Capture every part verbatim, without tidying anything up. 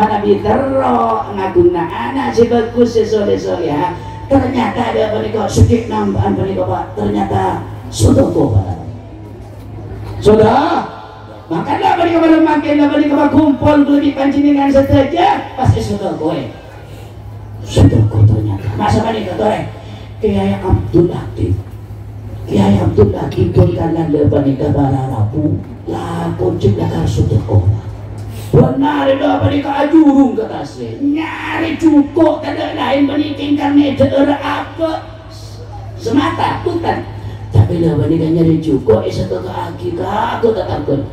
Nabi terro ngaghunga ana' sè bhâghus, sè soleh-soleha. Ternyata dhâ' panèka sè ghi' nampa'an panèka, Pak, ternyata sodako, Pak. Soda-, mangkana panèka malem mangkèn, panèka makompol ghulâ bi' panjhennengngan sadhâjâ, pas èsodakoè. Sodako ternyata. Masa panèka torè. Kèyaè Abdul Latif. Kèyaè Abdul Latif pon kalala panèka para rabu. Lakon cè' lakar sodako. Bhender dhâ' panèka ajhurung ka tasè'. Nyarè jhuko' tadâ' laèn panèka èngkang nèdhâ'â abâ'. Semata, bukan. Tapè la panèka nyarè jhuko' èsadheka'aghi ka aku tatangghâna.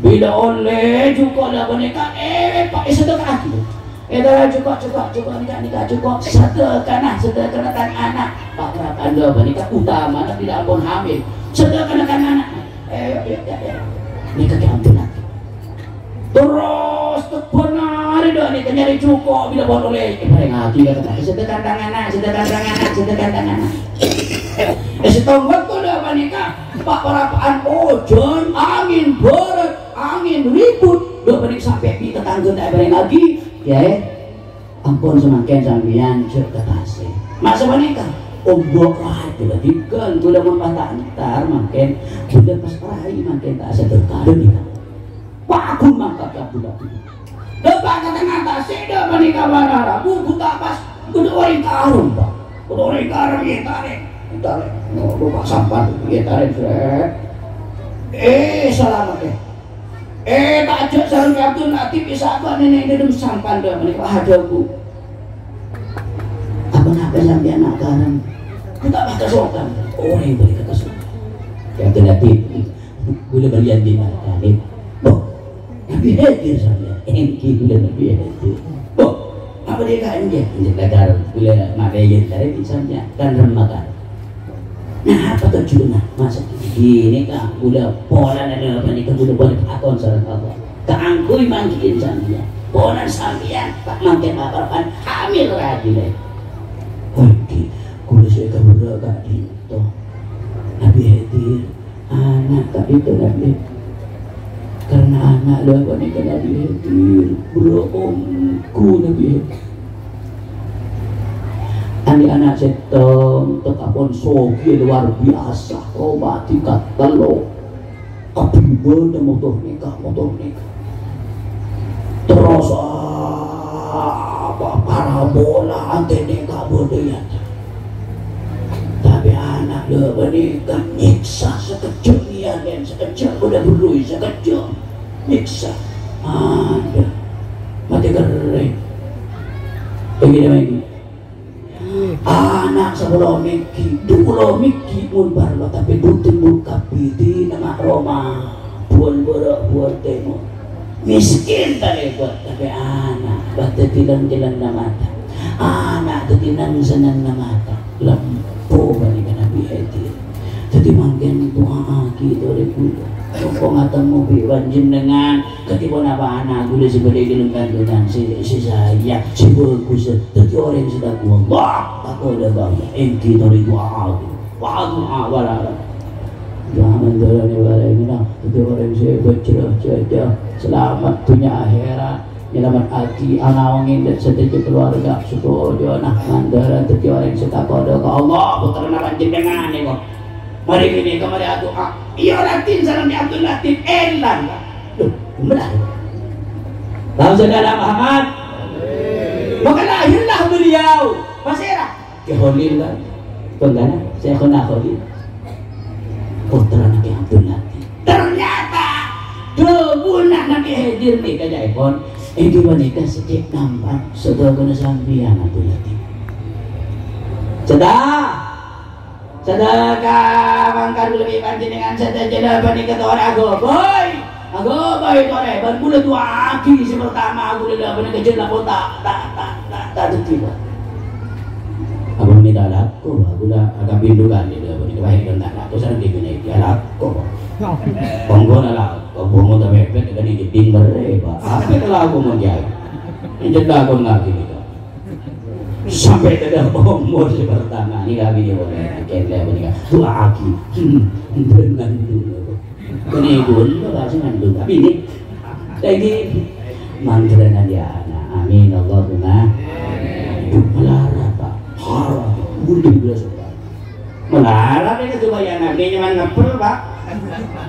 Bilâ ollè jhuko' la panèka, eh, pa-, èsadheka'aghi. Èdhâ jhuko', jhuko', jhuko', nèka, nèka, jhuko'. Sadhekana, sadhekana tang ana'. Pak, parappa'na la panèka utamana bilâ ampon hamil. Sadhekana tang ana'. Eh, ya, ya, ya, ya. Nèka kè ampon lagi. Terros tebbhân arè dhâ' nèka nyarè jhuko' bilâ pon ollè èparèngaghi ka tatangghâ, "Sadhekana tang ana', sadhekana tang ana', sadhekana tang ana'." Eh, sèttong bâkto dhâ' panèka, pa-, parappa'an ojhân, angèn bârât, angèn ribut, dhâ' panèka sampè' bi' tatangghâ ta' èparèngaghi, "Kèyaè, ampon samangkèn sampèyan jhâ' ka tasè'." Masa panèka, "Ombo' rajâ la dhingghâl, ghulâ mon pas ta' entar mangkèn, ghulâ pas pèraè mangkèn ta' sadhekana." Dhâ' nèka. Paggun mangkat ka Abdul Latif. Dâpa' ka tengnga tasè' dhâ' panèka para rabu, buta pas, bâdâ orèng karung, Pak. Bâdâ orèng karung, ètarè', ètarè'. Oh, Bapak sampan, ètarè', sret. Eh, salamet, eh. Eh, ta' ajhâk sareng Abdul Latif, èsabâ' nènè' dâlem sampan dhâ' panèka, "Wah, adhâbu. Apa napa sampèyan na' karung?" Buta pas kasokan. Orèng bâli kasokan. Abdul Latif. Ghulâ bâli anjing kali. Bo, Nabi Khidir sampèyan. Èngghi ghulâ Nabi Khidir. Bo, apa dia kan dia? Dia belajar ghulâ mabèyèn dari sampèyan. Kan remakan. Nah, apa tujuanna? Maksud ini kan ghulâ polana apa nih, ghulâ bâli akon sareng Allah. Kaangghuy manggi'in sampèyan. Polana sampèyan ta' mangkèn apa-apaan hamil rajina. Oke, ghulâ sè kabura ka'dinto. Nabi Khidir. Ana' ka'dinto Nabi. Karena ana' la panèka Nabi Khidir, bro, ongghu Nabi Khidir. Andi' ana' sèttong, tèka pon soghi luar biasa, roma tingkat tello'. Abibâna motor nèka, motor nèka. Terros, ah, apa, parabola antèna kabudayaan. Tapè ana' la panèka nyèksa sakejjhâ' iyâ, den, sakejjhâ' bâdâ berrui, sakejjhâ' nyèksa. Adâ. Matè kerrèng. Begini, begini. Ana' sapolo mèghi', dupolo mèghi' mon parlo, tapè bhunten bu kabbhi dina ma' roma, buwân bârâ', buwân tèmor. Mèskèn talèbât, tapè ana' bâ dhâddhi lèng-cellèngnga mata. Ana' dhâddhi neng-sennengnga mata. Lempo panèka Nabi Khidir. Dhâddhi mangkèn du'aaghi torè ghulâ. Mongko ngatemmo bi' panjhennengngan. Kadhi ponapa ana' ghulâ sè bâdâ è dâlem kandhungan sè, sè saè, sè bhâghus, dhâddhi orèng sè tako' Allah, tako' dhâ' bâbâ, èngghi torè du'aaghi. Wa du'a wala. Jangan berani balai menang, dhâddhi orèng sè bhâjrâ, jâjâ, salamet dhunnya akhèrat. Nyalamettaghi ana' ongèn dhâ' sadhâjâ kalowarga sadhâjâna, mandhâr dhâddhi orèng sè tako' dhâ' ka Allah, pottrana panjhennengngan nèko. Marè ghânèka marè adu'a. Iyâ, Latif sareng Abdul Latif èlang. Duh, benar. Allahumma shalli ala Muhammad. Maka lahirlah beliau. Pasèra? Kè Kholil, kan? Bânggana, Syaikhona Kholil. Pottrana Kè Abdul Latif. Ternyata, dhâbuna Nabi Khidir nèka, ca'èpon, èngghi panèka sè ghi' nampa' sadhâjâna sampèyan, Abdul Latif. Cèta'. Sadhâjâ mangkana ghulâ bi' panjhennengngan sadhâjâna panèka torè aghâbây. Aghâbây torè, bân ghulâ du'aaghi sè partama ghulâ la panèka jhâ' la pon ta', ta', ta', ta', ta' dhâddhi, Pak. Apa mènta lako, Pak? Ghulâ akabin dhu kalè la panèka, wahai, ta' lako, sareng dhibina iki alako, Pak. Pongghuna lako, bongo ta' pèpèt, kan jhâddhing bârrâ', Pak. Apa ta' lako mon jârèya? Jhâ' lako ngakè nèka. Sampè' tadâ' omor sè partama nèka bini polè, kènè' panèka. Du'aaghi. Hmm, bân ngandung. Kènè' bân, ora sè ngandung. Tapi ini, lagi mantra nanti anak. Ini cuma ngepel, Pak.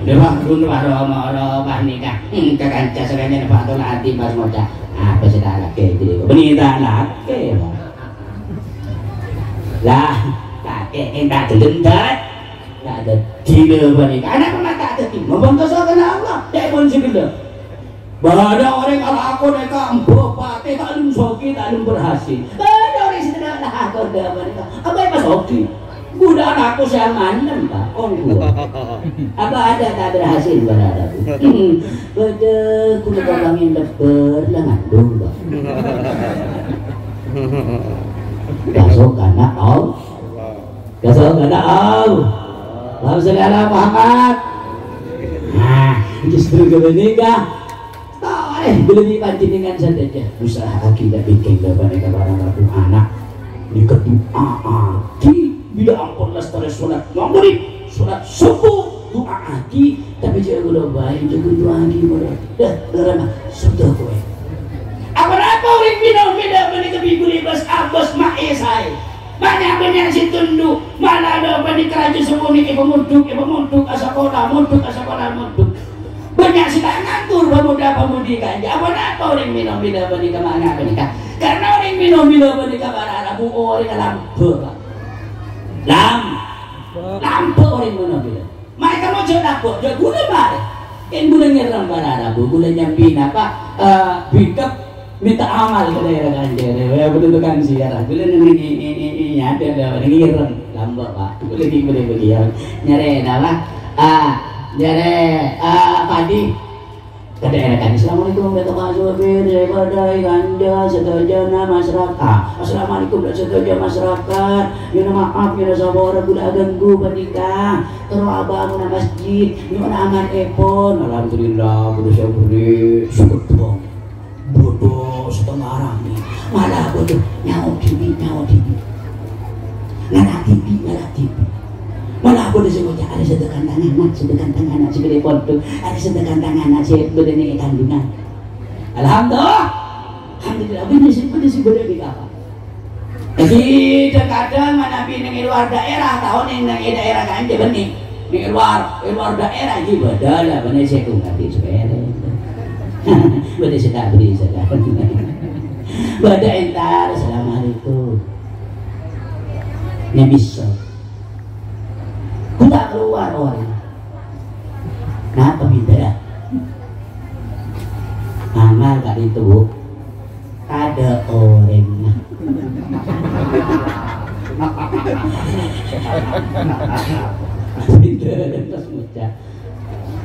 Dua pun baru mau, baru pas nikah. Hmm, ke kanca sekalian, Pak, tolak hati pas ngoca'. Apa sih tak lagi itu? Bini tak lagi, Pak. Lah, kakek yang tak gelem, Dad. Tak ada dina bani. Kenapa mata hati? Membangga soal Allah. Dia pun sih gelem. Bâdâ orèng alako nèka embu patè, ta' lem sogi, ta' lem berhasil. Bâdâ orèng sè ta' lakon dâ' panèka. Apa ya pas sogi? Godâ'ân aku sè amanem, Pak. Ongghu. Apa ada tak berhasil, Pak? Bâdâ, kaulâ kabângèn lebbâr, la ngandung, Pak. Masuk anak Allah. Kasok kada au. Allahumma sholli ala Muhammad. Nah, justru kebenika. Tahu, eh, lebih panjenengan saja. Usaha kita bikin lebaran para rabu anak. Ini kedua, adi, bila ampun lestari sholat maghrib, sholat subuh, doa adi, tapi jangan lupa, jangan doa adi, dah, dah, sudah kowe. Apa-apa orang minum, minum, minum, minum, bas, abas, ma'e, sae. Bânnya'-bânnya' sè tondhu', mala dâ' panèka rajâ sepo nèka pamondhuk, pamondhuk ka sakola, mondhuk ka sakola, mondhuk. Bânnya' sè ta' ngatur pamodâ-pamodhi kanja'. Apa-apa orèng mèlo-mèlo panèka mangga panèka. Karena orèng mèlo-mèlo panèka para rabu orèng lambâ', Pak. Lam-, lambâ' orèng mèlo-mèlo. Ma'è kamu jhâ' lambâ', jhâ' ghulâ marè. Kèng ghulâ ngèrèm para rabu, ghulâ nyambi napa, eh, bingkep minta amal ka daerah Kanjeng. Ya, betul tukang siar. Ghulâ neng, neng, neng, neng, neng, ada, ada, ada ngèrèm. Lambâ', Pak. Ghulâ di, ghulâ bagi ya. Nyarè napa? Ah, nyarè, ah, padi. Ka daerah Kanjeng. Assalamualaikum, Bapak Sopir. Saya pada ganja sadhâjâna masyarakat. Assalamualaikum, sadhâjâ masyarakat. Minta maaf, minta sabar, ghulâ aganggu panèka. Terro abângna masjid, nyo'ona amanèpon. Alhamdulillah, bâdâ sè bâli, sukut bong. Bâdâ setengah rame. Malah bâdâ nyawa dhibi', nyawa dhibi'. Ngala dhibi', ngala dhibi'. Malah bâdâ sè ngoca', "Arè sedekah tang ana', sedekah tang ana' sè bâdâ è pondhuk, arè sedekah tang ana' sè bâdâ è kandungan." Alhamdulillah. Alhamdulillah, bâdâ sè, bâdâ sè bâdâ è kapa. Jadi, kadang-kadang manabi neng è luar daerah, tao neng, neng è daerah Kanjeng bânnè. Neng è luar, è luar daerah, ji bâdâ la, bânnè sè kung kadi sepele. Bâdâ sè ta' bâli, sè ta'. Bâdâ entar, "Assalamualaikum." Ngghi bisa. Ku ta' kalowar orèng. Napa bhidhâna? Amal ka'dinto, Bu. Tadâ' orèngnga. Bhidhâna pas ngoca'.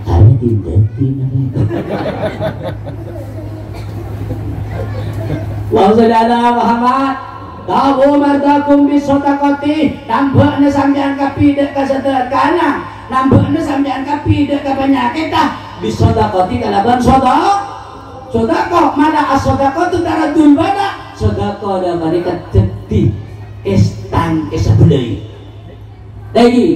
Arè tindakin apa itu? Allahumma sholli ala Muhammad. Tabu mardakum bis sadaqati. Nambâ'na sampèyan kabbhi dâ' ka sadekana. Nambâ'na sampèyan kabbhi dâ' ka panyakètta. Bis sadaqati kalabân soda-, sodako. Mala as-sadaqatu taraddul bala. Sodako dâ' panèka dhâddhi èstang èsabellai. Lagi,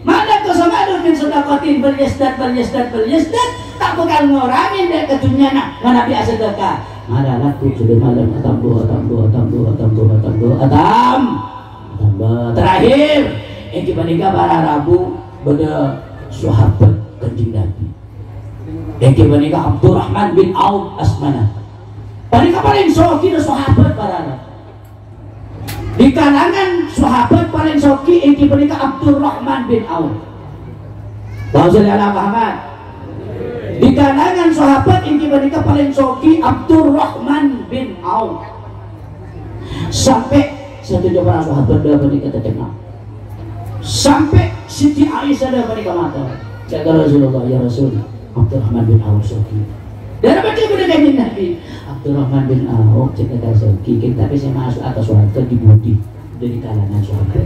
ma lakum samanun min sadaqatin bal yazdad, bal yazdad, bal yazdad, ta' bhâkal ngorangè dâ' ka dhunnyana manabi asadaka. Mala laku sudah malam atambu, atambu, atambu, atambu, atambu, atam-, atambu. Terakhir, èngghi panèka para rabu bâdâ sahabat Kanjeng Nabi. Èngghi panèka Abdurrahman bin Auf asmana. Panèka palèng sogina sahabat para rabu. Di kalangan sahabat palèng soghi èngghi panèka Abdurrahman bin Auf. Allahumma sholli ala Muhammad. Di kalangan sahabat èngghi panèka palèng soghi Abdurrahman bin Auf. Sampè' sadhâjâ para sahabat dâ' panèka tercengang. Sampè' Siti Aisyah dâ' panèka mator. Ca'na Rasulullah, "Ya Rasul, Abdurrahman bin Auf soghi." Dâ' panèka bâdâ Kanjeng Nabi. "Abdurrahman bin Auf cè' ta' soghi, kèng tapè sè maso' ka sowarga dhi-budhi dâri kalangan sahabat.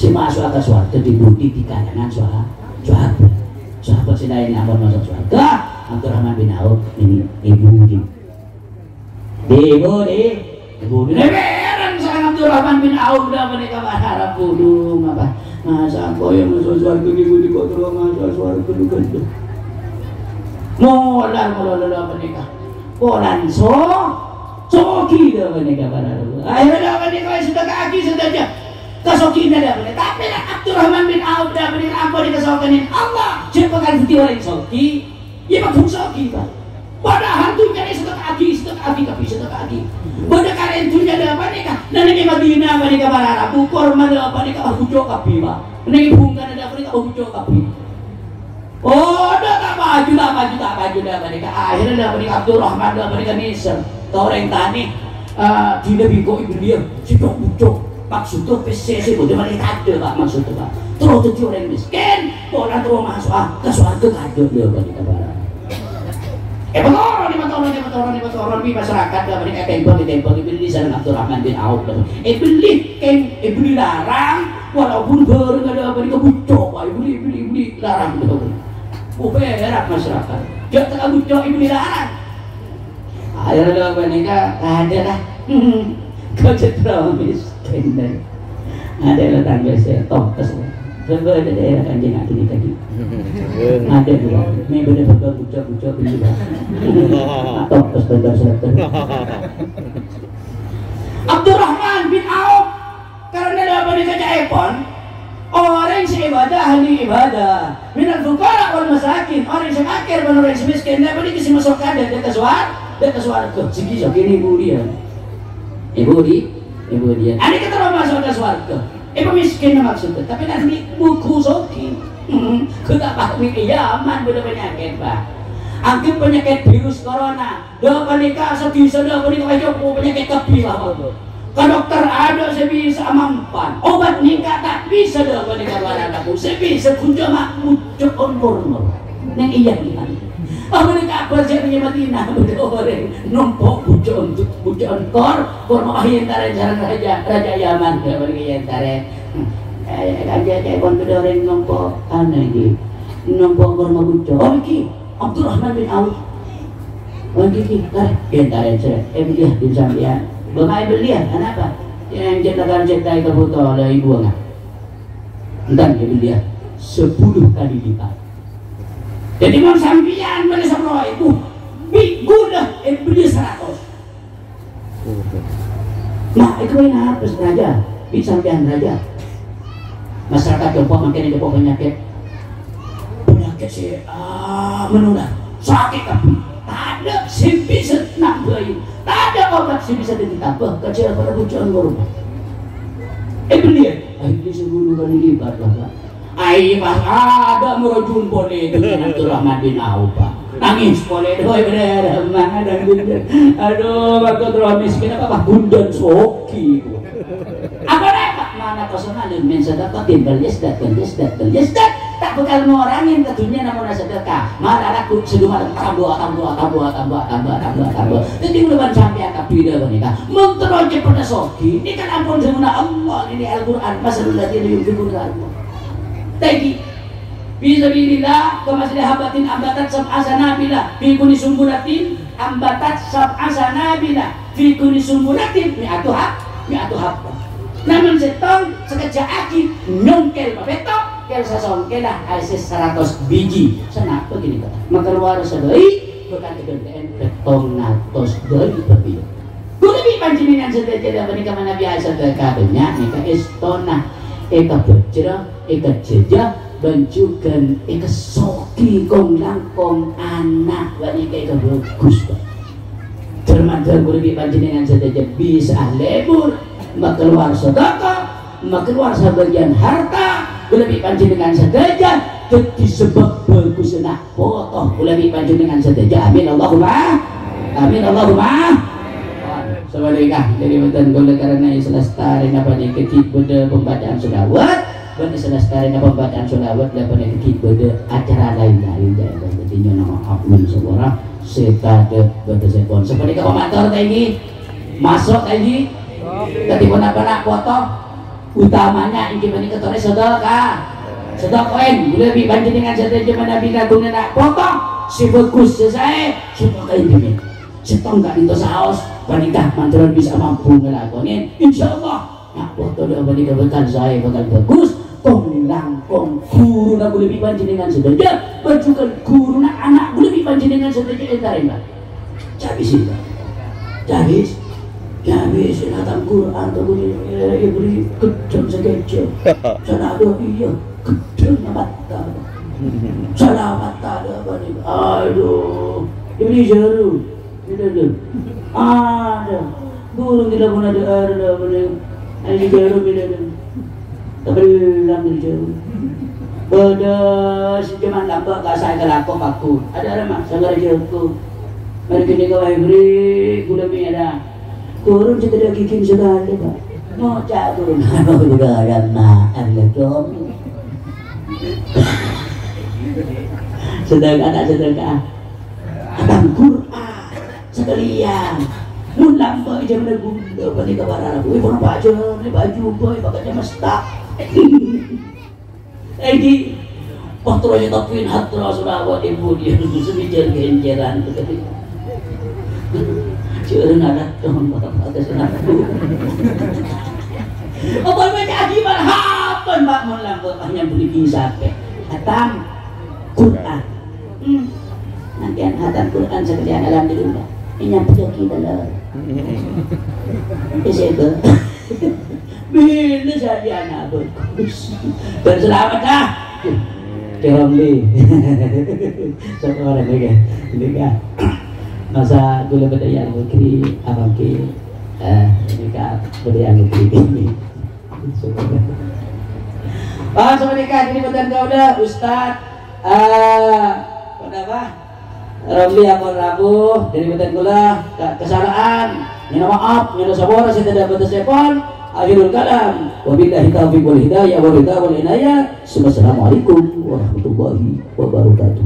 Sè maso' ka sowarga dhi-budhi dâri kalangan saha-, sahabat. Sahabat sè laèn ampon maso' sowarga, Abdurrahman bin Auf ini ibu-ibu." Di-, bu-, di-, bu-, heran sareng Abdurrahman bin Auf dâ' panèka marah budung apa? Masa engko' ya maso' sowarga di-, bu-, di-, kok terus maso' sowarga dhi-, budhi. Molar, molar dâ' panèka. Polan so-, soghi dâ' panèka para rabu. Akhirnya dâ' panèka sedekahaghi sadhâjâ. Kasogiyanna dâ' panèka. Tapè la Abdurrahman bin Auf dâ' panèka ampon èkasokanè Allah, jhâ' bhâkal dhâddhi orèng sogi. Iyâ, padâ sogi, Pak. Padahal dhunnyana èsedeka'aghi, èsedeka'aghi kabbhi, èsedeka'aghi. Bâdâ karèn dhunnya dâ' panèka. Neng è Madinah panèka para rabu, korma dâ' panèka abucco' kabbhi, Pak. Neng è bhungkana dâ' panèka abucco' kabbhi. Oh, dâ' ta' paju, ta' paju, ta' paju dâ' panèka. Akhèrra dâ' panèka Abdurrahman dâ' panèka nèser. Ka orèng tanè, eh, dinah bi' engko' èbelliyâ sè co'-buco'. Maksoddhâ pèssè sè bâdâ malè tadâ', Pak, maksoddhâ, Pak. Terro dhâddhi orèng mèskèn, polana terro maso'a ka sowarghâ tadâ' dâ' panèka, Pak. Èpatoron, èpatoron, èpatoron, èpatoron, bi' masyarakat dâ' panèka ètembhâng, ètembhâng, èbelli sareng Abdurrahman bin Auf. Èbelli, kèng, èbelli larang, walaupun bhâreng dâ' panèka bucco', Pak, èbelli, èbelli, èbelli larang dâ' panèka. Oh, pèra' masyarakat. Jhâ' ta' bucco' èbelli larang. Ayo lo panèka ada lah. Kau cetro miskin deh. Ada lo tangga saya tongkes. Coba ada daerah kanjeng aku nih tadi. Ada dua. Ini bener betul bucok-bucok ini, Pak. Tongkes bener serta. Abdurrahman bin Auf. Karena dâ' panèka ca'èpon, orèng sè ibadah ahli ibadah, minal fuqara wal masakin, orèng sè fakir bân orèng sè mèskèn, dâ' panèka sè maso' ka dâ', dâ' ka sowar-, dâ' ka sowarghâ. Sè ghi' soghi nèng budiyân? Nèng budi-, nèng budiyân? Anèka terro maso' ka sowarghâ. Èpamèskèn maksodda, tapè kan bi-, buku soghi. Ghun ta' paham, iyâ, aman bâdâ panyakèt, Pak. Anggep panyakèt virus corona. Dâ' panèka sè bisa, dâ' panèka ayo panyakèt kabbhi, Pak. Ka dokter adâ' sè bisa mampan. Obat nèka ta' bisa, dâ' panèka para rabu. Sè bisa ghun coma bucco'on korma. Neng iyâ, nèka. Apa nèka kabar sè neng Madinah? Bâdâ orèng nompo' bucco'on, bucco'on kor-, korma, pas èentarè sareng raja, raja Yaman. Dâ' panèka èentarè. Eh, kan ca'èpon bâdâ orèng nompo', anu iki. Nompo' korma bucco'. Oh, iki. Abdurrahman bin Auf. Wong iki, "Lah, èntarè sè èbelliyâ bi' sampèyan." "Bâ' ma' èbelliyâ, anapa?" "Yang cetakan cetakan kabuto la ibu nga." "Enten èbelliyâ sepuluh kali lipat." Dhâddhi, mon sampèyan bâli sapolo èbu, bi' ghulâ èbelliyâ saratos. Ma', èkabâghi napa, Raja? Bi' sampèyan, Raja. Masyarakat compo' mangkèn compo' panyakèt. Panyakèt sè, ah, menular. Sakè' kabbhi. Tadâ' sè bisa nambâi. Tadâ' obat sè bisa dhâddhi tambâ. Kajhâbhâna bucco'on korma. Èbelliyâ. Akhirnya sepuluh kali lipat, Bapak. Ai, pas adâ' marojun polè dhunnyana Abdurrahman bin Auf, Pak. Nangès polè, "Doi, bhender, mana dan bhender." Adhu, bâkto terro mèskèn apa, Pak? Ghun dhân soghi. Apa napa? Mana kosong alun men sedekah, timbal yasdad, bal yasdad, bal yasdad. Ta' bhâkal ngorangè ka dhunnya namong sedekah. Malah lagghu' sè dhumateng tambâ, tambâ, tambâ. Dhâddhi, kaulâ bân sampèyan kabbhi dhâ' panèka. Mon terro cepet soghi, nèka ampon dhâbuna Allah, nèka Al-Qur'an, "Masalul ladzina yunfiquna amwalahum." Tèngghi. Fi sabilillah, kama sali habbatin ambatat sab'a sanabila, fi kulli sumbulatin ambatat sab'a sanabila, fi kulli sumbulatin mi'atu hab-, mi'atu habbah. Namong sèttong, sakejjhâ' aghi, nyongkèl papètto', kèr sasongkèlla aèssè saratos biji. Sanapa ghânèka? Makalowar sadhâi, bhâkal èghântè'è pèttong atos dhâri bâbiyân. Kaulâ bi' panjhennengngan sadhâjâ la panèka manabi asadhâka bânnya' nèka èstona, èkabhâjhrâ, èkajhâjâ, bân jhughân èkasoghi kong-langkong ana' panèka èkabhâghus, Pak. Dhâr-mandhâr kaulâ bi' panjhennengngan sadhâjâ bisa lebur, makalowar sadhâka, makalowar sabâgiyân harta, kaulâ bi' panjhennengngan sadhâjâ dhâddhi sabâb bhâghusânna poto kaulâ bi' panjhennengngan sadhâjâ. Amin, Allahumma. Amin, Allahumma. Sabalika, dhâddhi bhunten kaulâ karana è sela-, satarèna panèka ghi' bâdâ pembacaan sholawat, bân è sela-, satarèna pembacaan sholawat la panèka ghi' bâdâ acara laèn-laèn, jâ-, jâ-, dhâddhi nyo'on maaf mon sapora sè tadâ' bâtessèpon. Sapanèka pamator ta' èngghi? Maso' ta' èngghi? Dhâddhi ponapa na' poto? Utamanya èngghi panèka torè sedekah. Sedekah, kaulâ bi' panjhennengngan sadhâjâ manabi ngaghungè na' poto sè bhâghus, sè saè, sedekah èngghi. Sèttong ka'dinto saos panèka mandhâr bisa mampu ngalakonè. Insyaallah, na' poto la panèka bhâkal saè, bhâkal bhâghus. Kong-langkong ghuruna kaulâ bi' panjhennengngan sadhâjâ, bân jhughân ghuruna ana' kaulâ bi' panjhennengngan sadhâjâ èntarèma. Cabis, Pak. Cabis. Nyabisina tang Qur'an to ghun, eh, Iblis geddheng sakejjhâ'. Sanadhâ iyâ geddheng mata. Salah mata dâ' bânnè. Aduh, Iblis jâru. Gitu, gitu. Ada. Burung kita pun ada, ada, ada, ada. Ayo, jâru, gitu, gitu. Tabellang, gitu, jâru. Bâdâ sè coma lambâ' ka saè kalako paku. Ada, ada, Mas, sanggar jâru. Mari kene ka wae beri, kuda mi ada. Turun sè tadâ' gigin sakalè, Pak. Ngoca' turun. Kuda ada, Mak. Ada, Cong. Sedekah, tak sedekah. Khatam Qur'an sakalèyan. Mon lambâ' jhâman ghulâ panèka para rabu, eh, pon pajhâr, eh, baju boy, pakai mesta. Edi, wah, terus ya, tapi hatra surawa ibu dia, sebijar genjeran. Jurang anak dong, bapak pakai senang. Apa baca aji marhaban, Pak, mon lambâ' hanya beli kisah, khatam Qur'an. Hmm. Nantian khatam Qur'an sakalèyan, alhamdulillah. Ini nyampe lagi dalam. Bisa itu. Bila saja anak bagus. Dan selamat dah. Keromli. Sapa orèng ini kan? Ini kan. Masa gula beda yang negeri, abang ki. Eh, ini kan beda yang negeri ini. Pas menikah ini bukan kau dah, Ustaz. Eh, kenapa? Ramli ampon rabu, jadi beten kula ka-, kesalahan. Minta maaf, minta sabur, saya tidak batas sepon. Akhirul kalam. Wabillahi taufiq wal hidayah, wal ridha wal inayah. Assalamualaikum warahmatullahi wabarakatuh.